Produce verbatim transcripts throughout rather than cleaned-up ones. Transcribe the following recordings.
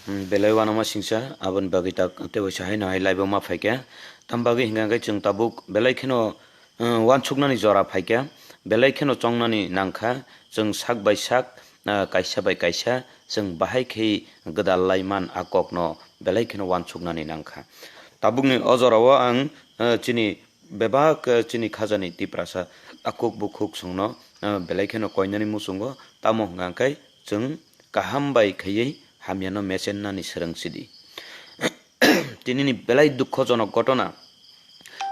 Belai uanama singsa, aboni bagwi tak tei waisa haino hai live-o ma phaikha. Tam bagwi hwnkha khe chwng tabuk belai kheno, uh, uansuknani jora phaikha, belai kheno chongnani nangkha, chwng sak bai sak, uh, kaisa bai kaisa chwng bahai khe gwdal lai man a kokno belai kheno uansuknani nangkha. Tabukni o jorao ang, uh, chini bebak, uh, chini khajani Tiprasa takhuk bukhuk chwngno, uh, belai kheno koinani muchungo, tamo hwnkha khe chwng kaham bai khaiwi hamyano mechennani swrwng sidi. Tinini belai dukhojonok ghotona.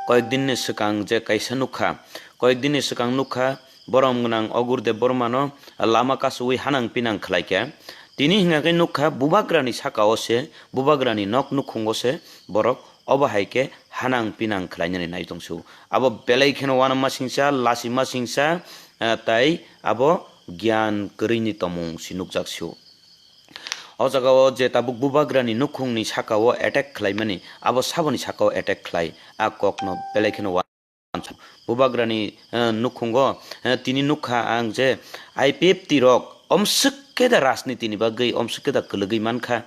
Koyek dinni swkang je kaisa nukha, koyek dinni swkang nukha, borom gwnang Ogur Debbarmano lama kasowi hanang pinang khlaikha. Tini hwnkha khe nukha, bubagrani sakao se, bubagrani nok nukhungo se borok obo hai khe hanang pinang khlainani nai tong sio. Abo belai kheno uanama singsa, lasima singsa, ah, tai abo giyan kwrwini tomung si nukjak sio. O jagao je tabuk bubagrani nukhungni sakao attack khlaimani, abo saboni sakao attack khlai, a kokno belai kheno uansuk. Bubagrani, eh, nukhungo, eh, tini nukha ang je I P F T rok omswk khe da rajniti ni bagwi omswk khe da kwlwgwi mankha.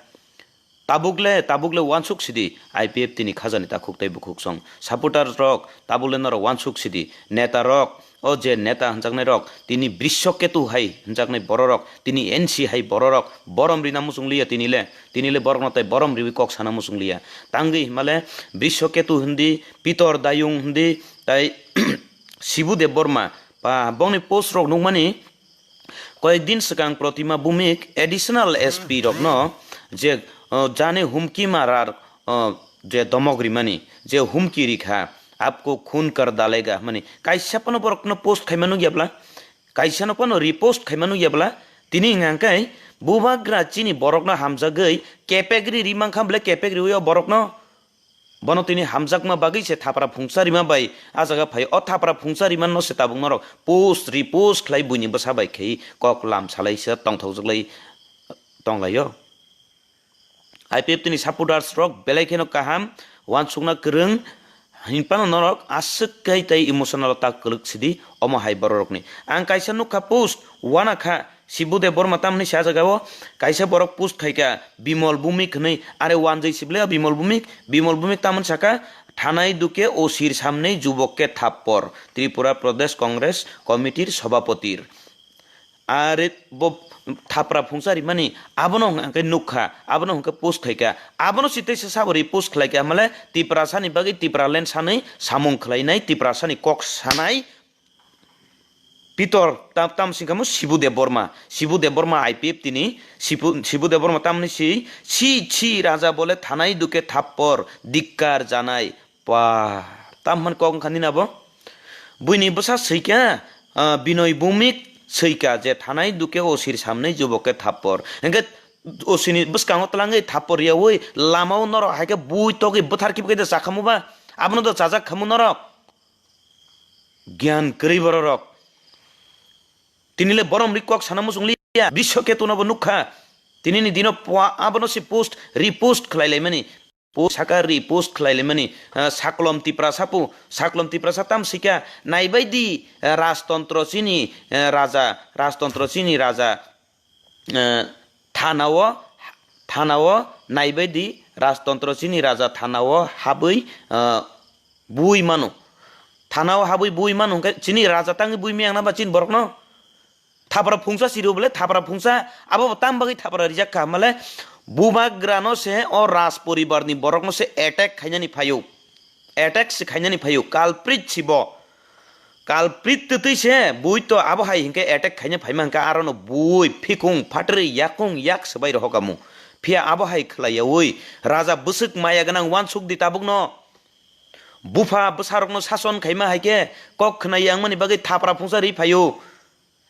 Tabuk le, tabuk le uansuk sidi I P F T ni khajani takhuk tei bukhuk song. Supporter rok tabuk le norok uansuk sidi. Neta rok, o je neta hwnjaknai rok, tini Brishoketu hai hwnjaknai bororok, tini N C hai bororok, borom rina muchung liya tini le, tini le borokno tai borom riwi kok sana muchung liya. Tangwi himale Brishoketu hindi, Pitor Dayung hindi, tai Shibu Debbarma, ba bongni post rok nukmani, koyek din swkang Protima Bhumik additional S P rokno je, uh, jani humki marar, uh, je domok rimani, je humki rikha, "Apko khun kar dalega" hwnmani, kaisa phano borokno post khaima nukya bla, kaisano phano repost khaima nukya bla, tini hwnkha khe bubagra chini borokno hamjagwi kepek ri ri mankha bla, kepek riwi o borokno. Bono tini hamjakma bagwi se thapra phungsa rima bai a jaga phai. O thapra phungsa rima no se tabuk norok post repost khlai buini bwsa bai khai kok lam salai se tongthokjak lai tong lai o. I P F T ni supporters rok belai kheno kaham, uansukna kwrwng, hinphano norok aswk kai tei emotional o tak kwlwk sidi omo hai bororokni. Ang kaisa nukha post, uana kha, Shibu Debbarma tamni se a jagao kaisa borok post khaikha, Bimol Bhumik hwnwi, are uanjwi sible o Bimol Bhumik, Bimol Bhumik tamoni saka, "Thanai duke osir samnei jubok ke thappor, Tripura Pradesh Congress Committee-r Sabhapatir." Are bo thapra phungsa rimani, abono hwnkhe nukha, abono hwnkhe post khaikha, abono sitei se sabo repost khlaikha, male Tiprasani bagwi Tipraland sanwi samung khlainai, Tiprasani kok sanai, Pitor, tam, tam singkamo Shibu Debbarma. Shibu Debbarma I P F T ni, Shibu, Shibu Debbarma tamni si, "Chi, chi, raja bole thanai duke thappor, dikkar janai." Pa, tam hwn kok wngkha nini abo? Buini bwsa swikha, ah, Binoy Bhumik swikha je, "Thanai duke osir samnei juboke thappor." Hwnkhe osini bwskango twlangwi thappor yaui lamao norok hai khe bui togwi bwthar kibui khe de chakhamu ba? Abono do chajak khamu norok. Giyan kwrwi bororok. Tini le borom ri kok sana muchung liya. Brishoketu no bo nukha. Tini ni dino pua abono se post, repost khlai laimani. Post saka repost khlai laimani. Ah, Saklom Tiprasa pu, Saklom Tiprasa tam sika. Naibai di, ah, rajtontro chini, ah, raja, rajtontro chini raja. Eh, thanao, thanao naibai di, rajtontro chini raja thanao habwi, eh, bui mano. Thanao habwi bui mano hwnkhe chini raja tangwi bui miyang na ba chini borokno? Thapra phungsa siro bole, thapra phungsa, abo bo tam bagwi thapra rijak kha male? Bubagrano se o raj poribarni borokno se attack khainani phaio. Attack se khainani phaio, culprit si bo. Culprit twtwi se bui to abo hai hinkhe attack khaina phaima hinkhe arono bui phikung phatri yakung yak swbai rohokamu. Phiya abo hai khlaiyaui raja bwswk maya gwnang uansuk di tabukno. Bupha bwsarokno sason khaima hai khe kok khna yangmani bagwi thapra phungsa ri phaio.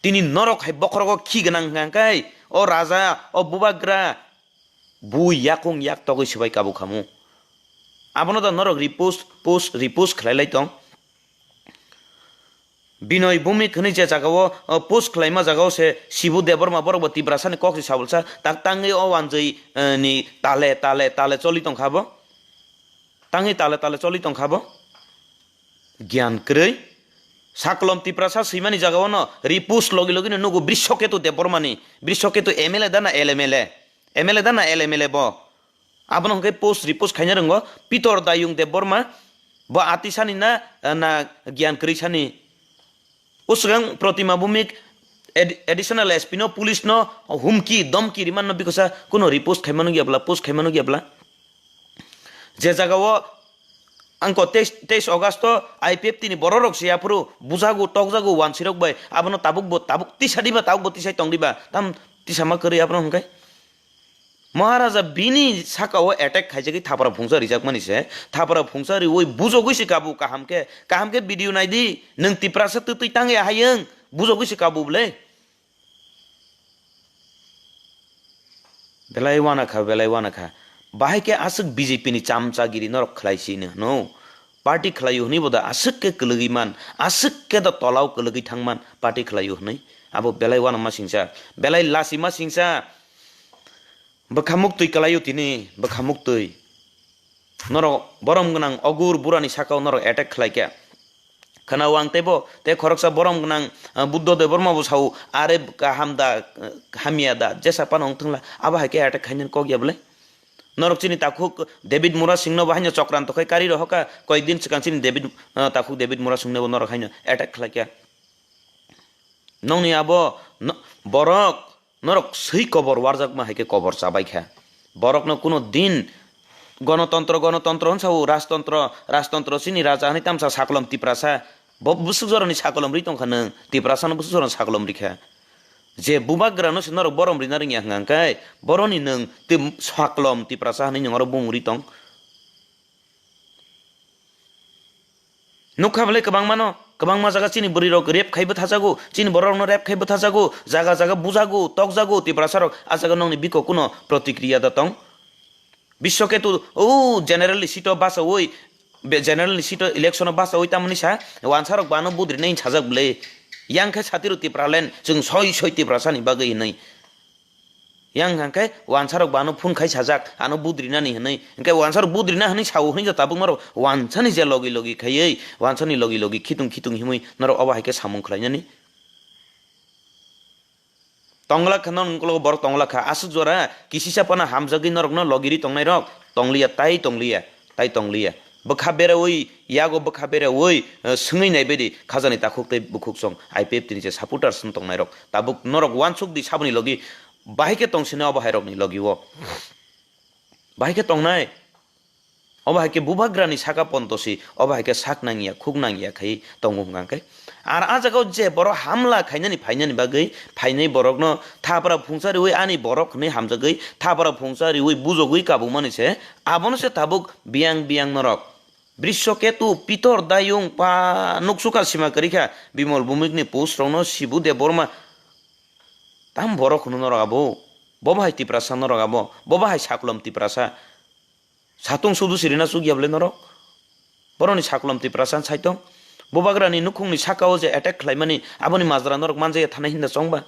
Tini norok hai bokhorogo khi gwnang hwnkha khe o raja, o bubagra bui yakung yak togwi swbai kabuk khamu. Abono da norok repost, post, repost khlai lai tong. Binoy Bhumik hwnwi je jagao, o, post khlaima jagao se Shibu Debbarma borok bo Tiprasani kok se sabolsa tak tangwi o wanjwi, eh, ni tale, tale, tale choli tong kha bo. Tangwi tale tale choli tong kha bo. Giyan kwrwi. Saklom Tiprasa swimani jagao no repost logi logi no nugo Brishoketu Debbarmani. Brishoketu M L A da na L M L A? M L A da na L M L A bo? Abono hwnkhe post repost khaina rwngo Pitor Dayung Debbarma, bo atisani na, na giyan kwrwisani? O swkang Protima Bhumik ad-, additional S P no, police no humki, domki rimanno bikosa kuno repost khaimano giya bwla, post khaimano giya bwla? Je jagao angko teis, teis August o I P F T ni bororok se aphuru bujago, tokjago wansirok bai, abono tabuk bo, tabuk tisa diba, tabuk bo tisai tong diba, tam tisa ma kwrwi abono hwnkhe? Maharaja bini saka o attack khaijagwi thapra phungsa rijakmani se, thapra phungsa riwi bujogwi se kabu kaham khe, kaham khe video naidi, nwng Tiprasa twtwi tangya hayung, bujogwi se kabu bwle. Belai wana kha, belai wana kha. Bahai khe aswk B J P ni chamchagiri norok khlai si hino. Party khlaio hwnwi bo da aswk khe kwlwgwi man, aswk khe da tolao kwlwgwi thang man, party khlaio hwnwi. Abo belai wana ma singsa, belai lasi ma singsa. Bwkha muktwi kwlaio tini, bwkha muktwi. Norok borom gwnang ogur burani sakao norok attack khlai kha. Khwnao ang teibo, tei khoroksa borom gwnang, ah, Buddho Debbarma bo sao, "Are kaham da, ah, hamya da, jesa phano wng thwngla, abo hai khe attack khainani kok ya bwle?" Norok chini takhuk David Murasingno bo haino chokranto khai kari rohokha, koyek din swkang chini David, ah, takhuk David Murasingno bo norok haino attack khlai kha. Nokni abo no-, borok norok swi kobor warjakma hai khe kobor chabai kha. Borokno kuno din gonotontro, gonotontro hwn sao, rajtontro, rajtontro chini raja hwnwi tamsa sakolom Tiprasa. Bo bwswk jorani sakolom rwi tong kha nwng, Tiprasano bwswk jorani sakolom rikha. Je bubagrano se norok borom rina rwngya hwnkha hwnkhe, boroni nwng tei sakolom Tiprasa hwnwi nwng oro bung rwi tong. Nukha bwle kwbangmano, kwbangma jaga chini bwrwirok rape khai bwthajago, chini bororokno rape khai bwthajago, jaga jaga bujago, tokjago, Tiprasarok a jaga nokni biko kuno protikriya da tong. Biswaketu o general ni seat o bachaui, be-, general ni seat o election o bachaui tamoni sa, wansarok bano budrinai sajak bwle. Yang khe satiro Tipraland, chwng soi soi Tiprasani bagwi hinwi. Yang hwnkha khe wansarok bo ano phone khai sajak, ano budrinani hwnwi. Hwnkhe wansarok budrina hwnwi sao hwnwi da tabuk norok wansani je logi logi khaiwi, wansani logi logi khitung khitung himwi norok obo hai khe samung khlainani. Tongla kha norok ukulok borok tongla kha, aswk jora kisisa phano hamjagwi norokno logiri tongnairok tongliya, tai tongliya. Tai tongliya. Bwkha beraui, yago bwkha beraui, eh, swngwi naibaidi khajani takhuk tei bukhuksong I P F T ni je supporters wng tongnairok. Tabuk norok uansuk di saboni logi, bahai khe tong sino obo hairokni logi o. Bahai khe tongnai. Obo hai khe bubagrani saka pontosi, obo hai khe sak nangya, khuk nangya khai tongo hwnkha khe. Ar a jaga o je borok hamla khainani phainani bagwi phainai borokno thapra phungsa riui ani borok hwnwi hamjagwi thapra phungsa riui bujogwi kabukmani se, abono se tabuk biyang biyang norok. Brishoketu, Pitor Dayung pa nuksukha sima kwrwi kha Bimol Bhumikni post rokno, Sibu Debbarma. Tam borok hwnwi norok abo? Bobo hai Tiprasa norok abo? Bobo hai Saklom Tiprasa? Satung sudu sirina chukya bwle norok? Boroni Saklom Tiprasa saitung. Bubagrani nukhungni sakao je attack khlaimani, aboni majra norok manjaya thanai hinda chongba?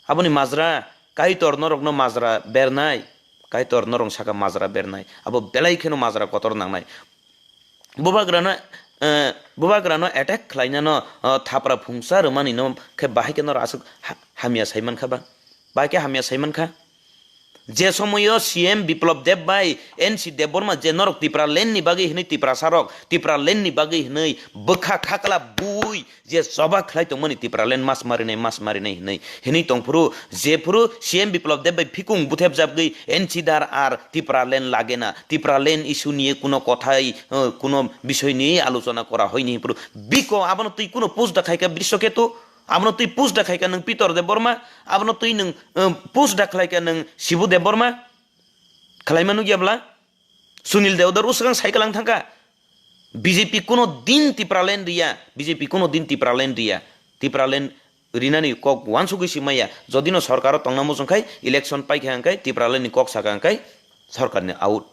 Aboni majra, Kaitor norokno majra bernai, Kaitor norok saka majra bernai, abo belai kheno majra kotor nangnai. Bubagrano, eh, bubagrano attack khlainano, eh, thapra phungsa rwmani no khe bahai khe norok aswk ha-, hamya saimankha ba? Bahai khe hamya saimankha? Je somoyo C M Biplop Deb bai N C Debbarma je norok Tipraland ni bagwi hwnwi Tiprasa rok, Tipraland ni bagwi hwnwi bwkha khakla bui je choba khlai tongmani Tipraland mas marinai, mas marinai hwnwi, hwnwi tongphuru, jephuru C M Biplop Deb bai phikung buthepjagwi N C dar ar Tipraland lagena, Tipraland issue niye kuno kothai, eh, kuno bisoi niye alochona kora hoini hinphuru, biko abono twi kuno post da khaikha Brishoketu? Abono twi post da khaikha nwng Pitor Debbarma? Abono twi nwng, eh, post da khlaikha nwng Sibu Debbarma? Khlaima nukya bwla? Sunil Dewdar o swkang sai kwlang thangkha. B J P kuno din Tipraland riya, B J P kuno din Tipraland riya. Tipraland rinani kok uansugwi si maya. Jodi no sorkaro tongna muchung khai, election paikha hwnkhe, Tipraland ni kok saka hwnkhe, sorkar ni out.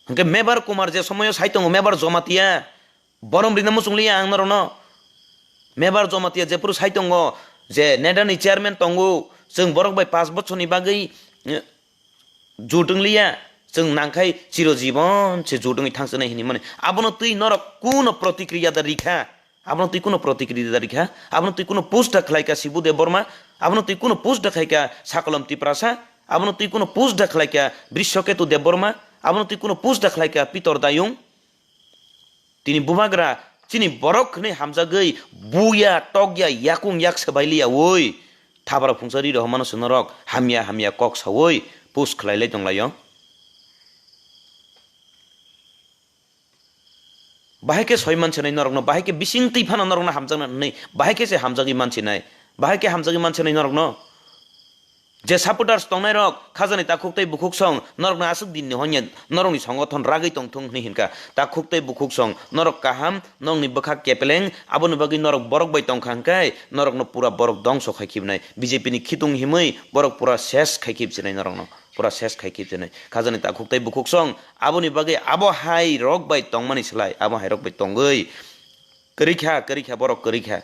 Hwnkhe Mebar Kumar je somoyo sai tongo, Mebar Jamatia, borom rina muchung liya ang norokno. Mebar Jamatia jephuru sai tongo je NEDA ni chairman tongo, chwng borok bai panch bochorni bagwi, eh, jut wng liya, chwng nangkhai chiro jibon se jut wngwi thangsinai hinwi mani. Abono twi norok kuno protikriya da rikha? Abono twi kuno protikriya da rikha, abono twi kuno post da khlaikha Sibu Debbarma, abono twi kuno post da khlaikha Sakolom Tiprasa, abono twi kuno post da khlaikha Brishoketu Debbarma, abono twi kuno post da khlaikha Pitor Dayung. Tini bubagra chini borok hwnwi hamjagwi buya, tokya, yakung yak swbai liya oi. Thabra phungsa ri rohormano se norok hamya hamya kok saui post khlai lai tong laio. Bahai khe soi man sinai norokno, bahai khe bising twi phano norokno hamjakna hwnwi, bahai khe se hamjagwi man sinai, bahai khe hamjagwi man sinai norokno. Je supporters tongnai rok, khajani takhuk tei bukhuk song, norokno aswk din ni hwnye norokni songothon ragwi tongthung hwnwi hinkha. Takhuk tei bukhuk song, norok kaham, nokni bwkhak kepeleng, aboni bagwi norok borok bai tongkha hwnkhe, norokno pura borok dongso khai khibnai. B J P ni khitung himwi borok pura ses khai khibsinai norokno. Pura ses khai khibsinai. Khajani takhuk tei bukhuk song, aboni bagwi abo hai rok bai tongmani slai, abo hai rok bai tongwi kwrwi kha, kwrwi kha, borok kwrwi kha.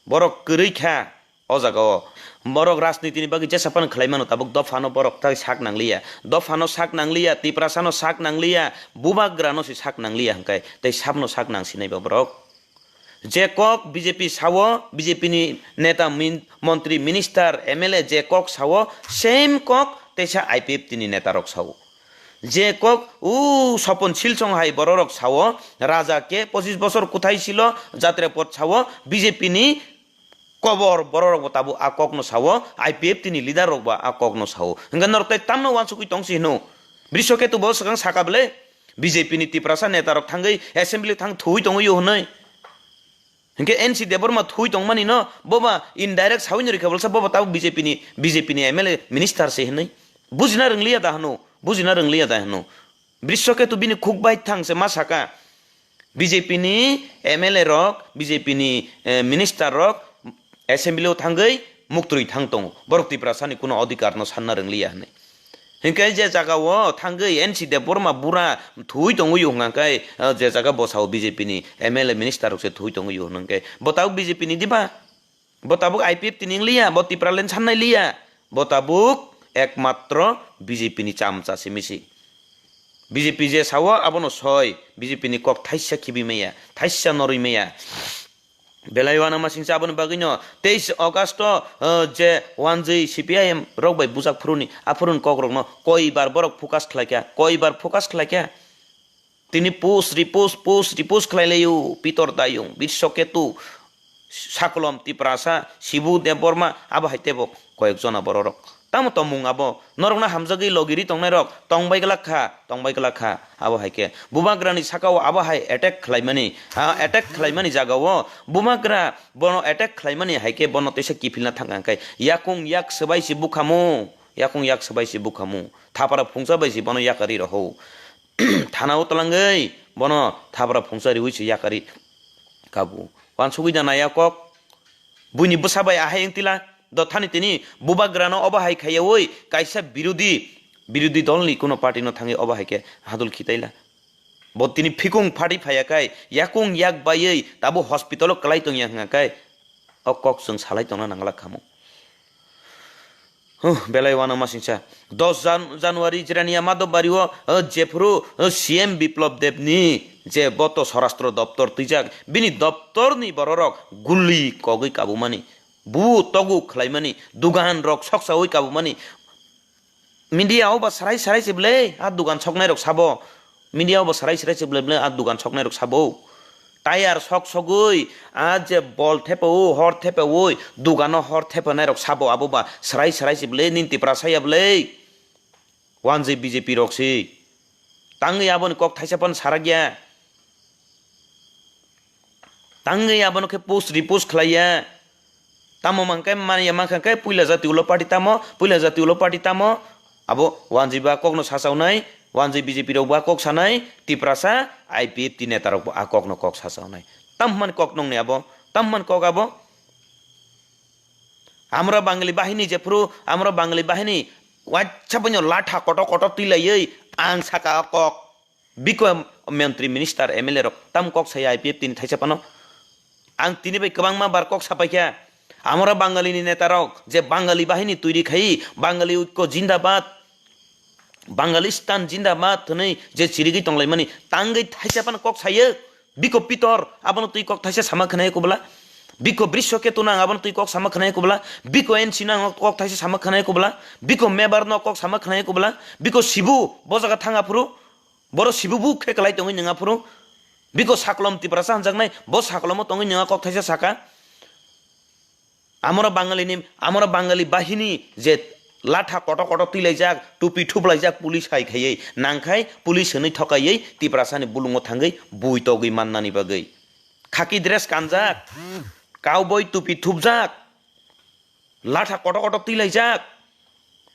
Borok kwrwi kha o jaga o. Borok rajniti ni bagwi jesa phano khlai mano, tabuk dopha no borok tai sak nang liya. Dopha no sak nang liya, Tiprasa no sak nang liya, bubagra no se sak nang liya hwnkhe tei sab no sak nang sinai ba borok. Je kok B J P sao, B J P ni neta, min-, montri, minister, M L A je kok sao, same kok teisa I P F T ni neta rok sao. Je kok u Sopon Silsong hai bororok sao, Raja ke pochis bosor kuthai silo, Jatre Pot sao, B J P ni kobor bororok bo tabuk a kokno sao, I P F T ni leader rok bo a kokno sao. Hwnkhe norok tai tamno uansukwi tongsi hino. Brishoketu bo swkang saka bwle, B J P ni Tiprasa neta rok thangwi assembly thang thuwi tongwi o hwnwi. Hinkhe N C Debbarma thui tongmani no boba indirect sawi no rikha bolsa boba tabuk B J P ni, B J P ni M L A minister se hinwi. Bujina rwngliya da hwno, bujina rwngliya da hwno. Brishoketu bini khuk bai thang se ma saka. B J P ni M L A rok, B J P ni, eh, minister rok assembly o thangwi muktwi thang tongo. Borok Tiprasa ni kuno adhikar no sanna rwngliya hinwi. Hinkhe je jaga o thangwi N C Debbarma bura thui tongwi o hwnkha khe, ah, je jaga bwsao B J P ni M L A minister rok se thui tongwi o hwnkhe bo tabuk B J P ni diba? Bo tabuk I P F T ni wng liya, bo Tipraland sannai liya. Bo tabuk ekmatro B J P ni chamcha simi si. B J P je sao abono soi, B J P ni kok thaisa khibi maya, thaisa norwi maya. Belai uanama singcha aboni bagwino teis August o, uh, je wanjwi C P I M rok bai bujak phuruni, aphuruni kok rokno koibar borok focus khlaikha, koibar focus khlaikha. Tini post, repost, post, repost khlai laio, Pitor Dayung, Brishoketu, Sakolom Tiprasa, Sibu Debbarma, abo hai teibo koyek jona bororok. Tamo tongmung abo, norokno hamjagwi logiri tongnairok tongbai glak kha, tongbai glak kha, abo hai khe. Bubagrani sakao abo hai attack khlaimani, ha, attack khlaimani jagao Bubagra bono attack khlaimani hai khe bono teisa kiphilna thang kha khe yakung yak swbai se bukhamu, yakung yak swbai se bukhamu, thapara phungsa bai se bono yakari rohou. Thana o twlangwi bono thapra phungsa riwi se yakari kabu. Wansugwi da naya kok. Buini bwsa bai ahai wng tila. Dothani tini bubagrano obo hai khaiyawi kaisa birodhi, birodhi dolni kuno party no thangwi obo hai khe hadul khitaila. Bo tini phikung phati phaiya kai yakung yak baiwi tabuk hospital o kwlai tongya hwnkha kai o kok chwng salai tongna nangla khamu. Huh, belai uanama singcha. Dos Jan-, January Jirania Madhobari o, uh, jephuru, uh, C M Biplab Deb ni je boto Swarashtra Doptor twijak, bini doptor ni bororok guli kogwi kabumani, bu togu khlaimani, dugan rok soksawi kabumani. Media o ba sarai sarai se bwle, a dugan soknai rok sabo. Media o bo sarai sarai se bwle bwle a dugan soknai rok sabo. Tayar sok sogwi a je bol thepaui, hor thepaui, dugano hor thepanai rok sabo abo ba sarai sarai se bwle nini Tiprasa ya bwle. Wanjwi B J P rok se. Tangwi aboni kok thaisa phano sarak ya. Tangwi abono khe post repost khlai ya. Tamo mankhe manya mankha khe puila jati ulo party tamo, puila jati ulo party tamo, abo wanjwi ba kokno sachaunai, wanjwi B J P rok ba kok sanai, Tiprasa I P F T neta rok bo a kokno kok sachaunai. Tam hwnmani kok nongni abo, tam hwnmani kok abo. Amra Bangali bahini jephuru, amra Bangali bahini waisa boino latha kotor kotor twi laiwi ang saka o kok. Biko montri, minister, M L A rok tam kok saya I P F T ni thaisa phano. Ang tini bai kwbangma bar kok sapaikha. Amora Bangali ni neta rok je Bangali bahini twi ri khai, Bangali oikko jindabad, Bangalistan jindabad hwnwi je chirigwi tonglaimani tangwi thaisa phano kok sayo. Biko Pitor, abono twi kok thaisa sama khwnai kubla. Biko Brisho Ketu nang, abono twi kok sama khwnai kubla. Biko N C nang, kok thaisa sama khwnai kubla. Biko Mebar no kok sama khwnai kubla. Biko Sibu, bo jaga thang aphuru. Boro Sibu bu khe kwlai tongwi nang aphuru. Biko Saklom Tiprasa hanjaknai, bo Saklomo tongwi nang kok thaisa saka. Amora Bangalini, amora Bangali bahini je latha koto koto twilaijak, tupi thuplaijak, police hai khaiwi, nangkhai police hwnwi thokaiwi Tiprasani bulungo thangwi bui togwi mannani bagwi. Khaki dress kanjak, cowboy tupi thupjak, latha koto koto twilaijak.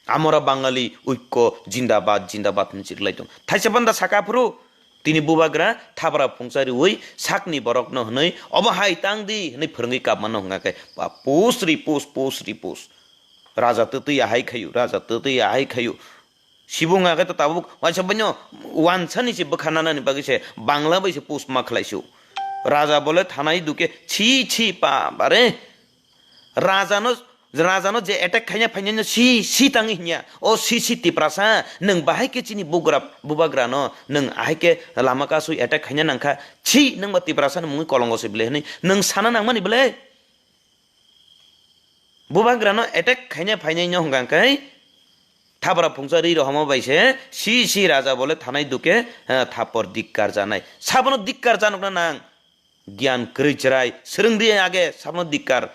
Amora Bangali oikko jindabad, jindabad hwnwi chiriklai tong. Thaisa panda saka phuru, tini bubagra thabra phungsa riwi sakni borokno hwnwi, "Obo hai tang di," hwnwi phwrwngwi kapmano hwnga khe, ba pus ri pus, pus ri pus. Raja twtwi ahai khayu, raja twtwi ahai khayu. Sibung hwnga khe to tabuk waisa baino wansani se bwkha nanani bagwi se Bangla bai se pus ma khlaisu. Raja bole thanai duke, "Chi, chi, pa, bare." Rajano, rajano je attack khaina phainai no si, si tangwi hinya. O si, si Tiprasa, nwng bahai khe chini bugra, bubagrano, nwng ahai khe lama kasui attack khaina nangkha. Si, nwng ba Tiprasa ni mungwi kolongo se bile hwnwi. Nwng sana nangmani bile? Bubagrano attack khaina phainai no hwnka khe, thabra phungsa ri rohoma bai se, si, si raja bole thanai duke, eh, thapor dikkar janai. Sabono dikkar janokna nang. Giyan kwrwi chwrai, swrwng di age, sabno dikkar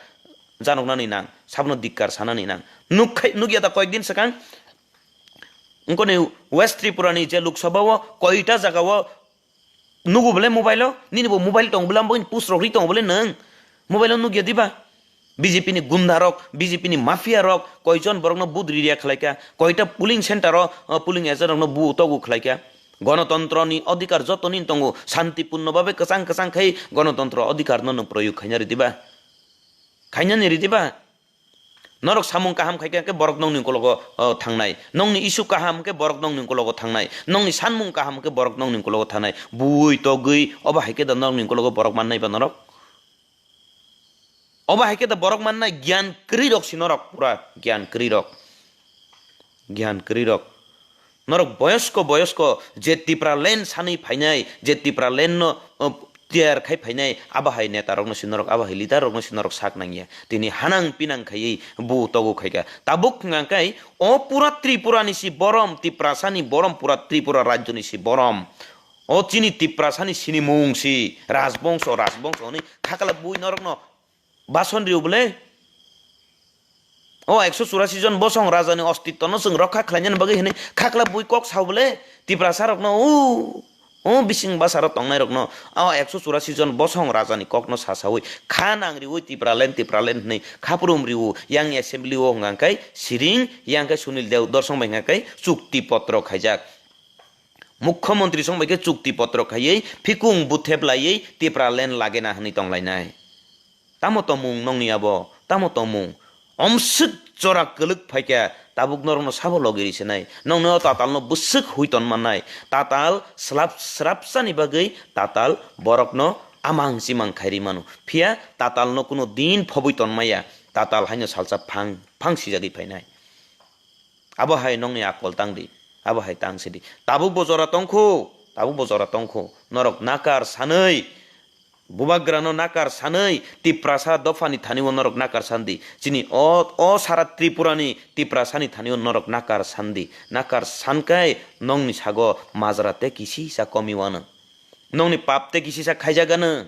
janoknani nang, sabno dikkar sanani nang. Nuk khai, nukya ta koyekdin swkang, wngkoni West Tripura ni je Lok Sabha o koita jaga o nugo bole mobile o, nini bo mobile tong bole, amo post rok ri tong bole nwng mobile o nukya diba? B J P ni gunda rok, B J P ni mafia rok, koijon borokno vote ri ria khlaika, koita polling center o, uh, polling agent rokno bu togu khlaika. Gonotontro ni odhikar joto ni tongo, santipurno babe kwchang kwchang khai gonotontro odhikar no nwng proyog khaina ridi ba? Khaina ni ridi ba? Norok samung kaham khaika khe borok nongni ukologo, uh, thangnai, nongni issue kaham khe borok nongni ukologo thangnai, nongni sanmung kaham khe borok nongni ukologo thangnai, bui togwi obo hai khe da nongni ukologo borok mannai ba norok? Obo hai khe da borok mannai giyan kwrwi rok si norok, pura giyan kwrwi rok. Giyan kwrwi rok. Norok boyosko boyosko je Tipra land sanwi phainai, je Tipra land no, uh, tiyar khai phainai, abo hai neta rokno si norok, abo hai leader rokno si norok sak nangya. Tini hanang pinang khaiwi bu togu khaika. Tabuk hwnka khe o pura Tripura ni si borom, Tiprasa ni borom, pura Tripura rajyo ni si borom. O chini Tiprasani sinimung si rajbongso, rajbongso hwnwi khakla bui norokno bason rio bole. O ekso churasi jon bosong rajani ostitwno chwng rokha khlainani bagwi hwnwi khakla bui kok sao bole. Tiprasa rokno o, o bising basaro tongnai rokno o ekso churasi jon bosong rajani kokno sasaui kha nang riui Tipraland, Tipraland hwnwi khaprum rio. Yang assembly o hwnka khe Siring, yang khe Sunil Deo Dorsong bai hwnka khe chukti potro khaijak. Mukhyamantri song bai khe chukti potro khaiwi phikung buthep laiwi Tipra land lagena hwnwi tonglainai. Tamo tongmung nongni abo? Tamo tongmung? Omswk jora kwlwk phaikha, tabuk norokno sabo logi risinai. Nongni o tatalno bwswk hui tonmannai. Tatal slap srapsani bagwi tatal borokno amang chimang khairi mano. Phiya tatalno kuno din phobwi tonmaya. Tatal haino salsa phang phang sijagwi phainai. Abo hai nongni akol tang di, abo hai tang si di. Tabuk bo jora tongkhu, tabuk bo jora tongkhu. Norok nakar sanwi, bubagrano nakar sanwi, Tiprasa dophani thani-o norok nakar san di. Chini o, o sara Tripurani Tiprasani thani-o norok nakar san di. Nakar san khe nongni sago majra tei kisisa komi wano. Nongni pap tei kisisa khaijagano.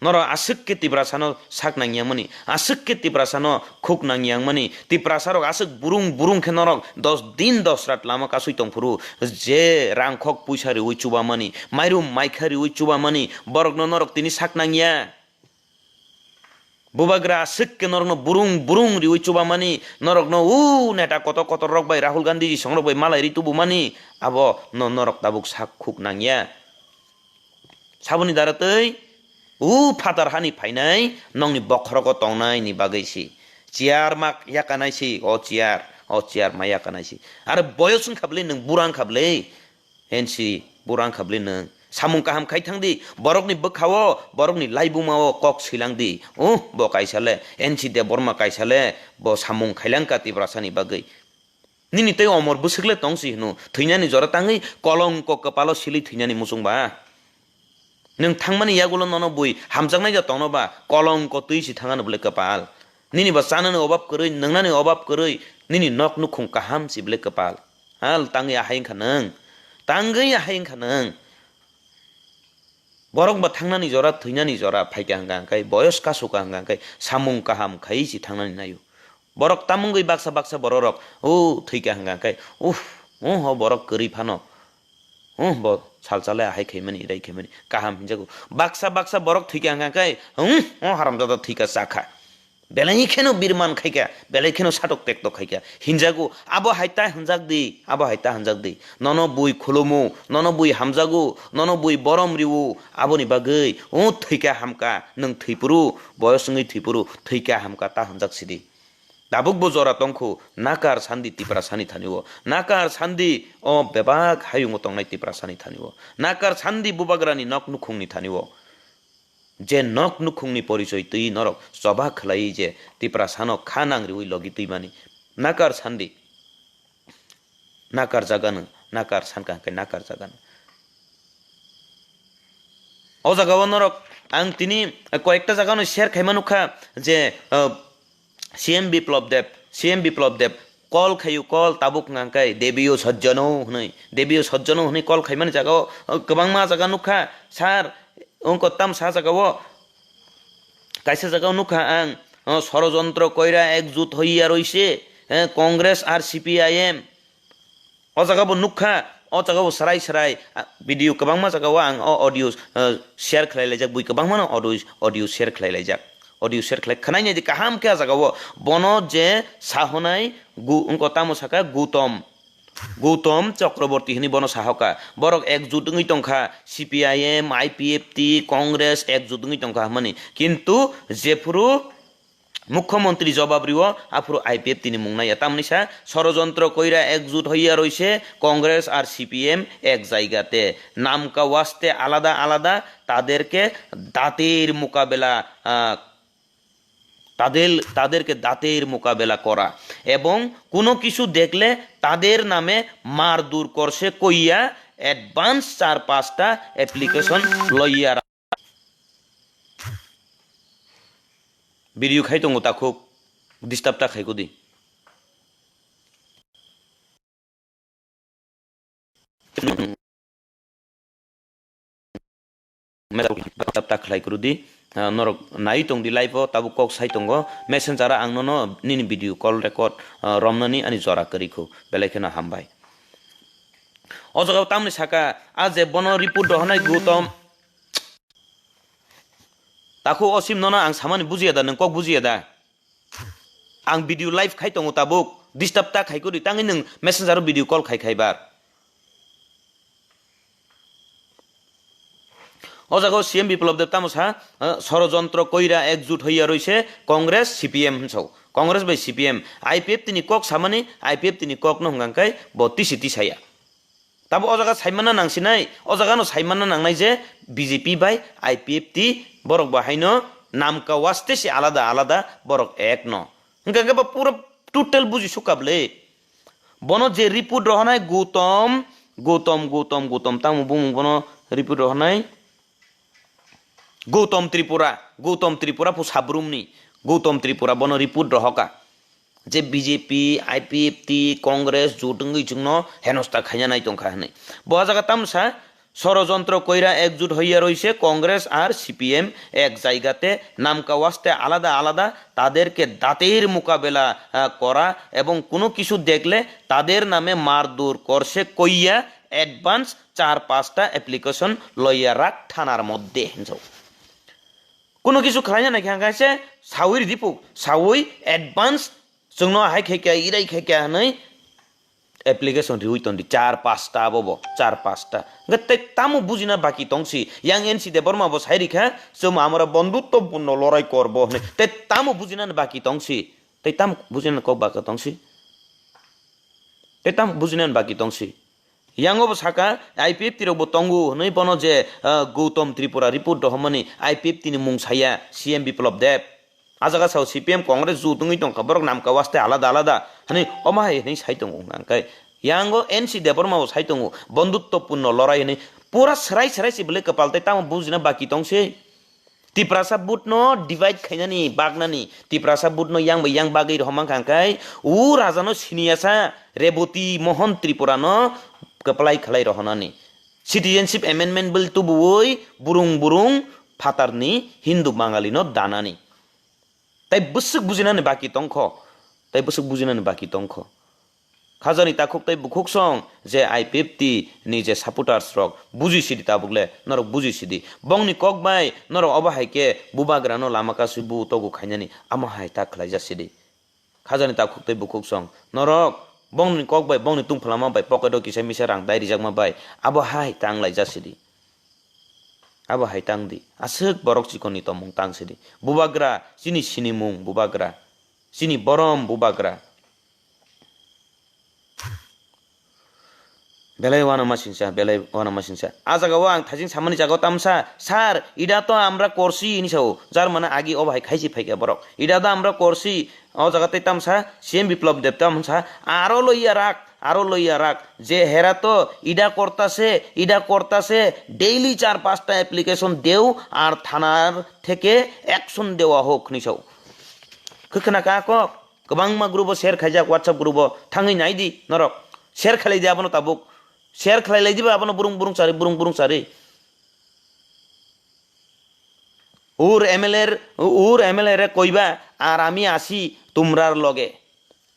Norok aswk khe Tiprasano sak nangyangmani, aswk khe Tiprasano khuk nangyangmani, Tiprasarok aswk burung burung khe norok dos din dos rat lama kasui tongphuru, je rangkhok puisa riui chubamani, mairum maikha riui chubamani, borokno norok tini sak nangya. Bubagra aswk khe norokno burung burung riui chubamani, norokno u neta kotor kotor rok bai, Rahul Gandhi ji songrok bai malai ri tubumani, abo no norok tabuk sak khuk nangya. Saboni dara tei u phatar hani phainai nongni bokhorogo tongnai ni bagwi si. Chair ma yakanai si, o chair, o chair ma yakanai si. Aro boyos wngkha bwlwi, nwng bura wngkha bwlwi. N C bura wngkha bwlwi nwng. Samung kaham khai thang di, borokni bwkha-o, borokni laibuma-o kok swilang di. Uh, bo kaisa le, N C Debbarma kaisa le, bo samung khailang ka Tiprasani bagwi. Nini tei omor bwswk le tong si hwno, thwinani jora tangwi kolongko kwpalo silwi thwinani muchung ba? Nwng thangmani yagulo nono bui hamjaknai ja tongno ba, kolongko twi si thangano bwle kwpal. Nini ba chanani obab kwrwi, nwngnani obab kwrwi, nini nok nukhung kaham si bwle kwpal. Hal tangwi ahai wngkha nwng, tangwi ahai wngkha nwng. Borok ba thangnani jora, thwinani jora phaikha hwnkha hwnkhe, boyos kasu kha hwnkha hwnkhe, samung kaham khai si thangnani naio. Borok tamungwi baksa baksa bororok, o thwikha hwnkha hwnkhe, uff, o ho borok kwrwi phano. Hum, bo salsa le ahai khaimani, rai khaimani, kaham hinjago. Baksa baksa borok thwikha hwnkha khe, hum, o haramjada thwikha chakha. Belai kheno birman khaikha, belai kheno satok tektok khaikha. Hinjago, abo hai ta hinjak di, abo hai ta hinjak di. Nono bui khulumu, nono bui hamjago, nono bui borom riwo, aboni bagwi, o thwikha hamkha, nwng thwipuru, boyos wngwi thwipuru, thwikha hamkha ta hinjak sidi. Tabukbo jora tongkhu, nakar sandi Tiprasani thani-o, nakar sandi o bebak hayungo tongnai Tiprasani thani-o, nakar sandi bubagrani nok nukhungni thani-o. Je nok nukhungni porichoi twi norok choba khlaiwi je Tiprasano kha nang riwi logi twimani, nakar sandi. Nakar jagano, nakar sankha hwnkhe nakar jagano. O jagao norok ang tini koyekta jagano share khaima nukha je, uh, C M Biplab Deb, C M Biplab Deb call khayu, call tabuk hwnkha hwnkhe Debiyo Sajjano hwnwi, Debiyo Sajjano hwnwi call khaimani jagao, uh, kwbangma jaga nukha, sir, wngkha tamsa jagao, kaisa jagao nukha ang, uh, ষড়যন্ত্র কইরা একজোট হইয়া রইছে, eh, Congress ar C P I M. O jaga bo nukha, o jaga bo srai srai, ah, video kwbangma jaga o ang o audio, ah, share khlai laijak, bui kwbangma no audio, audio share khlai laijak. Audio share khlai khwnai nai di kaham khe a jaga o. Bono je sahonai gu-, wngko tamo saka Gautam, Gautam Chakraborty hwnwi bono sahoka. Borok ekjut wngwi tongkha, C P I M, I P F T, Congress ekjut wngwi tongkha hwnmani. Kintu jephuru Mukhyamantri jobab riwo, aphuru I P F T ni mung naiya. Tamni sa, "ষড়যন্ত্র কইরা একজোট হইয়া রইছে কংগ্রেস আর সিপিএম এক জায়গাতে। নাম কা ওয়াস্তে আলাদা আলাদা, তাদেরকে দাঁতের মোকাবেলা, আহ, তাদের, তাদেরকে দাঁতের মোকাবেলা করা এবং কোনো কিছু দেখলে তাদের নামে মারধর করছে কইয়া অ্যাডভান্স চার পাঁচটা অ্যাপ্লিকেশন লইয়া রা-" Video khai tongo takhuk, disturb ta khai kudi. Disturb ta khlai kudi. Ah, norok nai tong di live o, tabuk kok sai tongo. Messenger o ang nono nini video call record, ah, romnani ani jora kwrwi kho. Belai kheno hambai. O jaga o tamni saka, a je bono report rohornai Gautam. Takhuk Osim, nono ang samani bujiya da, nwng kok bujiya da? Ang video live khai tongo tabuk, disturb ta khai kudi, tangwi nwng messenger o video call khai khai bar. O jaga o C M Biplab Deb tamo sa, eh, "ষড়যন্ত্র কইরা একজোট হইয়া রইছে Congress CPM" hinso. Congress bai C P M, I P F T ni kok samani, I P F T ni kok no hwnkha khe bo tisi tisaya. Tabo o jaga saimanna nangsinai, o jaga no saimanna nangnai je B J P bai I P F T borok bo haino namka waste se alada alada borok ek no. Hwnkha khe bo pura total buji sukha bwle. Bono je report rohornai Gautam, Gautam, Gautam, Gautam, tamo bumung bono report rohornai? Gautam Tripura, Gautam Tripura phu Sabrumni, Gautam Tripura bono report rohoka. Je B J P, I P F T, Congress jut wngwi chwngno henosta khaina nai tongkha hwnwi. Bo jaga tamsa, "ষড়যন্ত্র কইরা একজোট হইয়া রইছে কংগ্রেস আর সিপিএম এক জায়গাতে, নামকা ওয়াস্তে আলাদা আলাদা, তাদেরকে দাঁতের মোকাবেলা, আহ, করা এবং কোনো কিছু দেখলে তাদের নামে মারধর করছে কইয়া অ্যাডভান্স চার পাঁচটা অ্যাপ্লিকেশন লইয়া রাখ থানার মধ্যে" hinso. Kuno kisu khlaina naikha hwnkha se sawi ridi puk, sawi advance chwngno hai khaikha, irai khaikha hwnwi application riwi tondi, char pasta abo bo, char pasta. Hwnkhe tei tamo bujina baki tongsi, yang N C Debbarma bo sai rikha, "Chwng amora bondhutto purno lorai korbo" hwnwi. Tei tamo bujinani baki tongsi, tei tamo bujinani kok baka tongsi, tei tamo bujinani baki tongsi. Yango bo saka, I P F T rok bo tongo hwnwi bono je, ah, Gautam Tripura report rohormani I P F T ni mung saya C M Biplab Deb. A jaga sao C P M Congress jut wngwi tongkha, borok namka waste alada alada hwnwi omo hai hwnwi sai tongo hwnka hwnkhe. Yango N C Debbarma bo sai tongo, bondhutto purno lorai hwnwi Pura srai srai se belai kwpal tei tamo bujina baki tong se. Tiprasa vote no divide khainani, baknani, Tiprasa vote no yang bai yang bagwi rohorma kha khe, o raja no siniya sa Reboti Mohan Tripura no kwplai khlai rohornani. Citizenship Amendment Bill tubuwi burung burung phatarni Hindu Bangali no danani. Tai bwswk bujinani baki tongkho, tai bwswk bujinani baki tongkho. Khajani takhuk tai bukhuk song je I P F T ni je supporters rok buji sidi tabuk le, norok buji sidi. Bongni kok bai norok obo hai khe bubagra no lama kasui bu togu khainani amo hai ta khlai ja sidi. Khajani takhuk tai bukhuk song norok bongni kok bai, bongni tungphlama bai, pocket o kisa misa rang dai rijakma bai abo hai ta wng lai ja sidi. Abo hai tang di. Aswk borok chikon ni tongmung tang sidi. Bubagra, chini sinimung bubagra. Chini borom bubagra. Belai uanama singsa, belai uanama singsa. A jaga o ang thajing samani jaga o tamsa, "Sir, ida to amra korsi," hinwi sao. Jar mane agi obo hai khaisi phaikha borok. "Ida to amra korsi," o jaga tei tamsa, C M Biplab Deb tamsa, "Aro loiya rak, aro loiya rak. Je hera to ida korta se, ida korta se, daily char pasta application deu ar thanar theke action dewa hok," hinwi sao. Khwkhwna ka kok? Kwbangma group o share khaijak, WhatsApp group o thangwi nai di norok. Share khlai di abono tabuk. Share khlai lai di ba abono burung burung chari, burung burung chari. Ur M L A, ur M L A re koiba, "Ar ami asi tumrar loge."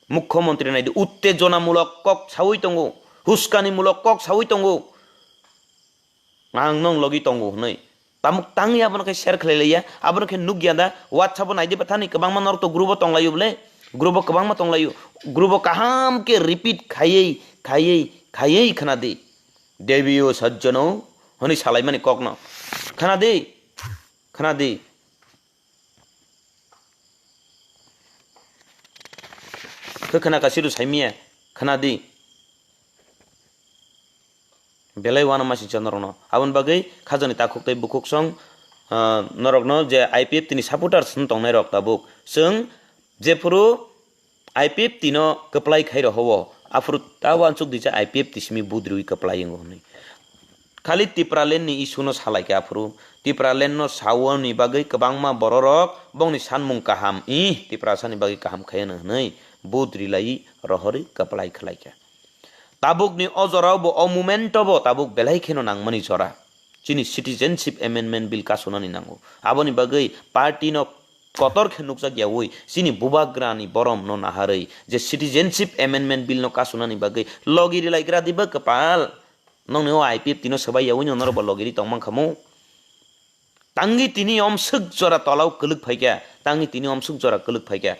Mukhyamantri nai di, uttejonamulok kok saui tongo, huskanimulok kok saui tongo. Ang nong logi tongo hwnwi. Tamuk tangwi abono khe share khlai laiya, abono khe nukya da, WhatsApp o naidi bathani kwbangma norok to group o tonglaio bole, group o kwbangma tonglaio, group o kaham khe repeat khaiwi, khaiwi, khaiwi khna di. Debiyo sajjano hwnwi salaimani kokno. Khna di, khna di. Khe khna kasiru saimiya, khna di. Belai uanama singcha norokno. Aboni bagwi khajani takhuk tei bukhuk song, ah, norokno je I P F T ni supporters wng tongnai rok tabuk. Chwng jephuru I P F T no kwplai khai rohowo, aphuru ta uansuk dija I P F T simi budriwi kwplai wngo hwnwi. Khali Tipraland ni issue no salaikha aphuru. Tipraland no saoni bagwi kwbangma bororok bongni sanmung kaham, ih, Tiprasa ni bagwi kaham khaiano hwnwi budri lai rohorwi kwplai khlaikha. Tabukni o jorao bo, o momento bo tabuk belai kheno nangmani jora. Chini Citizenship Amendment Bill kasunani nango. Aboni bagwi party no kotor khe nukjak yaui chini bubagrani borom no naharwi je Citizenship Amendment Bill no kasunani bagwi logi rilaigra diba kwpal. Nongni o I P F T no swbai yaui no norok bo logi ri tongmang khamu. Tangi tini omswk jora tolau kwlwk phaikha, tangi tini omswk jora kwlwk phaikha.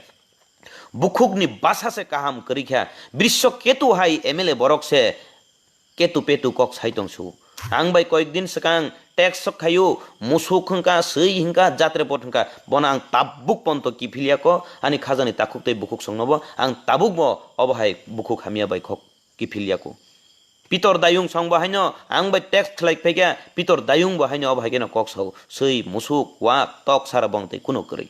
Bukhukni bwsa se kaham kwrwi kha, Brisho Ketu hai M L A borok se ketu petu kok sai tong su. Ang bai koyek din swkang text sok khayu, musuk hwnkha, swi hwnkha, jatre pot hwnkha, bono ang tabuk ponto kiphilya ko, ani khajani takhuk tei bukhuk songno bo ang tabuk bo obo hai bukhuk hamya bai kok kiphilya ko. Pitor Dayung song bo haino ang bai text khlai phaikha, Pitor Dayung bo haino obo hai kheno kok sao, swi, musuk, wak, tok sara bong tei kuno kwrwi.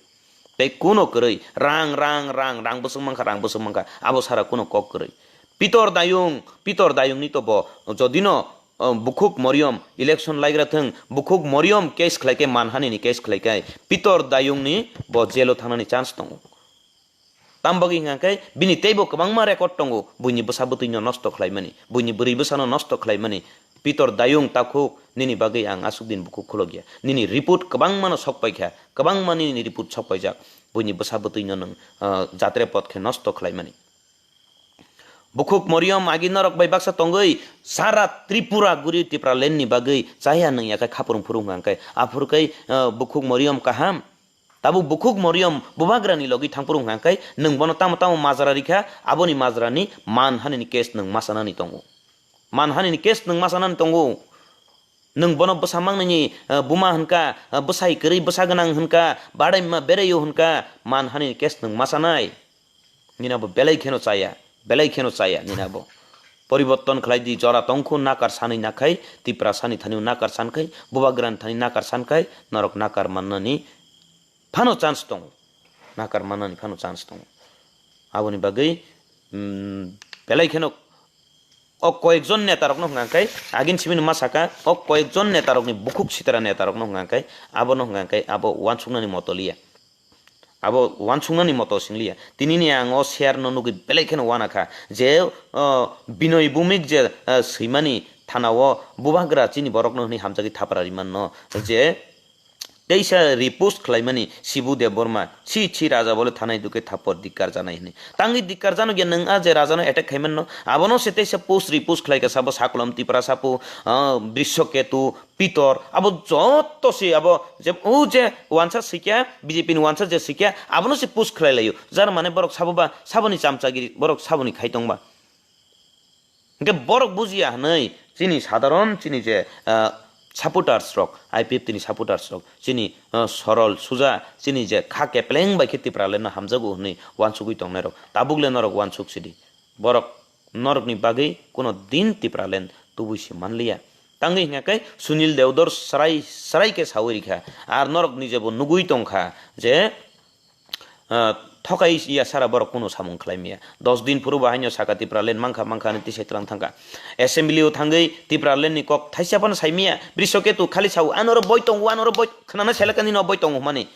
Tei kuno kwrwi, rang, rang, rang, rang bwswk mankha, rang bwswk mankha, abo sara kuno kok kwrwi. Pitor Dayung, Pitor Dayungni to bo, jodino, o, bukhuk Moriom election laigra thwng, bukhuk Moriom case khlai khe, manhani ni case khlai khe, Pitor Dayungni bo jail o thangnani chance tongo. Tam bagwi hwnkha khe bini teibo kwbangma record tongo, buini bwsa bwtwino nosto khlaimani, buini bwrwi bwsano nosto khlaimani. Pitor Dayung takhuk, nini bagwi ang aswk din bukhuk khulokya. Nini report kwbangmano sok paikha, kwbangma nini report sok paijak. Buini bwsa bwtwino nwng, ah, jatre pot khe nosto khlaimani. Bukhuk Moriom agi norok bai baksa tongwi sara Tripura guri Tipraland ni bagwi chaya nwng ya khe khapurung phurung hwnkha khe. Aphuru khe, ah, bukhuk Moriom kaham. Tabuk bukhuk Moriom bubagrani logi thangphuru hwnkha khe nwng bono tamo tamo majra rikha, aboni majrani manhani ni case nwng ma sanani tongo. Manhani ni case nwng ma sanani tongo. Nwng bono bwsa mangnini, eh, buma hwnka, eh, bwsai kwrwi bwsa gwnang hwnka, badaima beraio hwnka, manhani ni case nwng ma sanai. Nini abo belai kheno chaya, belai kheno chaya nini abo. Poriborton khlai di, jora tongkhu nakar sanwi nakhai, Tiprasani thani nakar sankhai, bubagrani thani nakar sankhai, norok nakar mannani phano chance tongo, nakar mannani phano chance tongo. Aboni bagwi, mm, belai kheno o koyekjon netarokno hwnkha khe, agin simi ma saka, o koyekjon netarokni bukhuk sitra netarokno hwnkha khe, abono hwnkha khe abo uansuknani moto liya. Abo uansuknani moto sing liya. Tinini ang o share no nugwi belai kheno uana kha je, o, Binoy Bhumik je, o, swimani thana o bubagra chini borokno hwnwi hamjagwi thapra ri manno je, teisa repost khlaimani Shibu Debbarma, "Chi, chi, raja bole thanai duke thapor dikkar janai," hwnwi. Tangwi dikkar jano gya nwng a je rajano attack khaimanno, abono se teisa post repost khlaika sabo Sakolom Tipra sapu, ah, Brishoketu, Pitor, abo joto se abo je, o je wansa sikya, B J P ni wansa je sikya, abono se post khlai laio. Jar mane borok sabo ba, saboni chamchagiri, borok saboni khaitong ba. Hingke borok bujiya hwnwi chini sadharon chini je, ah, supporters rok, I P F T ni supporters rok, chini, ah, sorol suja, chini je kha kepleng bai khe Tipraland no hamjago hwnwi uansugwi tongnai rok, tabuk le norok uansuk sidi. Borok norokni bagwi kuno din Tipraland tubui se manliya. Tangwi hingya khe Sunil Deodor srai srai khe sawi rikha. Ar norok nije bo nugui tongkha je, ah, thokai ya sara borok kuno samung khlai maya. Dos din phuru bo haino saka Tipraland mankha mankha hinwi tisai twlang thangkha. Assembly o thangwi Tipraland ni kok thaisa phano sai maya. Brishoketu khali sao, "Anoro boi tongo, anoro boi," khwnana selekani no boi tongo hwnmani.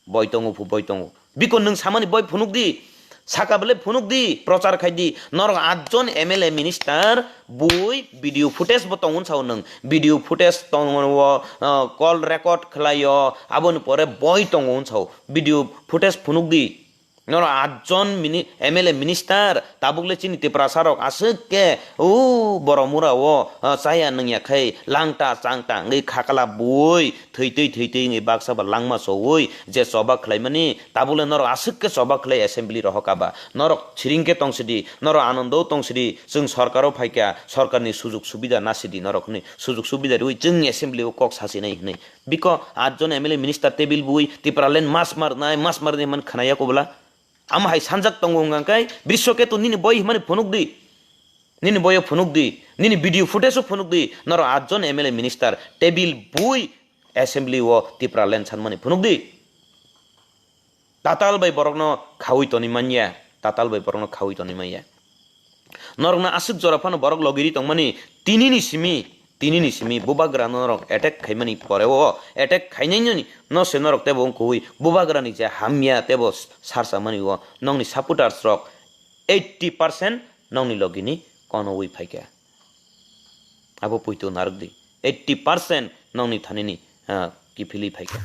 Boi tongo phu, boi tongo. Biko nwng samani boi phunuk di. Saka bele phunuk di, prochar khai di. Norok atjon M L A minister bui video footage bo tongo sao nwng. Video footage tongo, ah, call record khlaio, aboni pore boi tongo sao. Video footage phunuk di. Norok atjon mini-, M L A minister, tabuk le chini Tiprasa rok aswk khe, o Boromura o, ah, chaya nungya khai, langta changta wngwi khakla bui, thwi twi thwi twi wngwi baksa ba langma chowi je choba khlaimani, tabuk le norok aswk khe choba khlai assembly rohok aba. Norok siring khe tong sidi, norok anondo tong sidi, chwng sorkar o phaikha, sorkar ni sujuk subida na sidi norok hwnwi, sujuk subida riwi chwng assembly o kok sasinai hwnwi. Biko atjon M L A minister table bui Tipraland mas marnai, mas marnai man khnaya kobla. Amo hai sanjak tongo hwnka khe, Brishoketu nini boi himani phunuk di. Nini boyo phunuk di. Nini video footage o phunuk di. Norok atjon M L A minister table bui assembly o Tipraland sanmani phunuk di. Tatal bai borokno khaui toni manya. Tatal bai borokno khaui toni manya. Norokno aswk jora phano borok logiri tongmani tinini simi, tinini simi bubagra norok attack khaimani poreo, attack khainainani no se norok tebo wngkui bubagrani je hamya tebo sarsamani o nongni supporters rok eighty percent nongni logini konoui phaikha. Abo puitu narwk di. Eighty percent nongni thanini, ah, kiphilwi phaikha.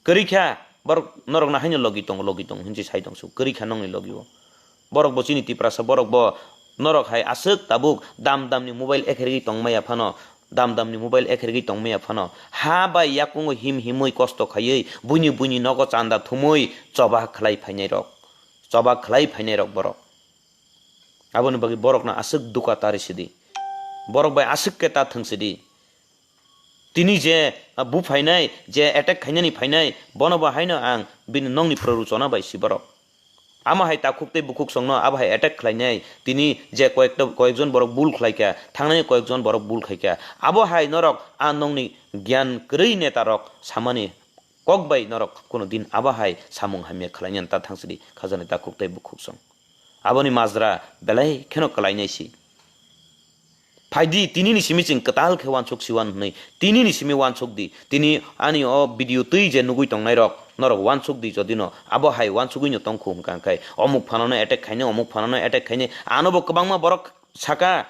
Kwrwi kha, borok norok no haino logi tongo, logi tongo hinwi sai tong su. Kwrwi kha nongni logi o. Borok bo chini Tiprasa, borok bo norok hai aswk tabuk dam dam ni mobile ekhergwi tong maya phano, dam dam ni mobile ekhergwi tong maya phano, ha bai yakungo him himwi kosto khaiwi, buini buini nogo chanda thumwi choba khlai phainai rok, choba khlai phainai rok borok. Aboni bagwi borok no aswk duka tari sidi, borok bai aswk khe ta thwng sidi. Tini je, ah, bu phainai, je attack khainani phainai, bono bo haino ang bini nongni prorochona bai si borok. Amo hai takhuk tei bukhuk songno abo hai attack khlainai, tini je koyekta, koyekjon borok bul khlaikha, thangnani koyekjon borok bul khaikha. Abo hai norok a nongni gyan kwrwi netarok samani kok bai norok kuno din abo hai samung hamya khlainani ta thangsidi khajani takhuk tei bukhuk song. Aboni majra belai kheno kwlainai si. Phaidi, tinini simi chwng kwtal khe uansuk siwan hwnwi, tinini simi uansuk di. Tini ani o video twi je nugui tongnai rok, norok uansuk di jodi no, abo hai uansugui no tongkhu hwnkha khe, omuk phano no attack khainai, omuk phano no attack khainai, ano bo kwbangma borok saka,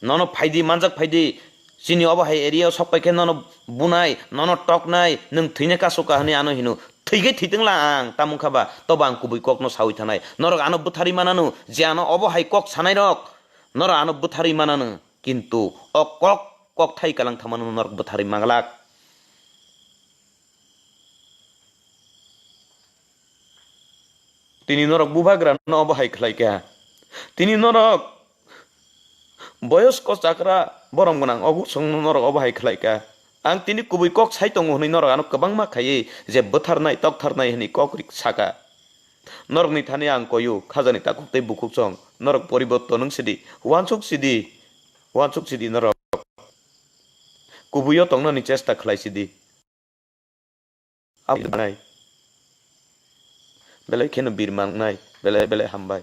nono phaidi, manjak phaidi, chini obo hai area o sok pai khe nono bunai, nono toknai, nwng thwina kasu ka hwnwi ano hino, thwi khe thwitwng la ang, tamo wngkha ba, tobo ang kubui kok no saui thanai, norok ano bwtharwi manano, je ano obo hai kok sanai rok, Norok ano bwtharwi manano, kintu o kok, kokthai kalang thamano norok bwtharwi manglak. Tini norok bubagrano obo hai khlai kha. Tini norok boyosko chakra borom gwnang ogo songno norok obo hai khlai kha. Ang tini kubui kok sai tongo hwnwi norok ano kwbangma khaiwi je bwtharnai, toktharnai hwnwi kok rik saka. Norokni thani ang koyu, khajani takhuk tei bukhuk chong. Norok poriborton wng sidi, uansuk sidi, uansuk sidi norok. Kubuio tongnani chesta khlai sidi. Abo nai. Belai kheno birma wngnai, belai, belai hambai.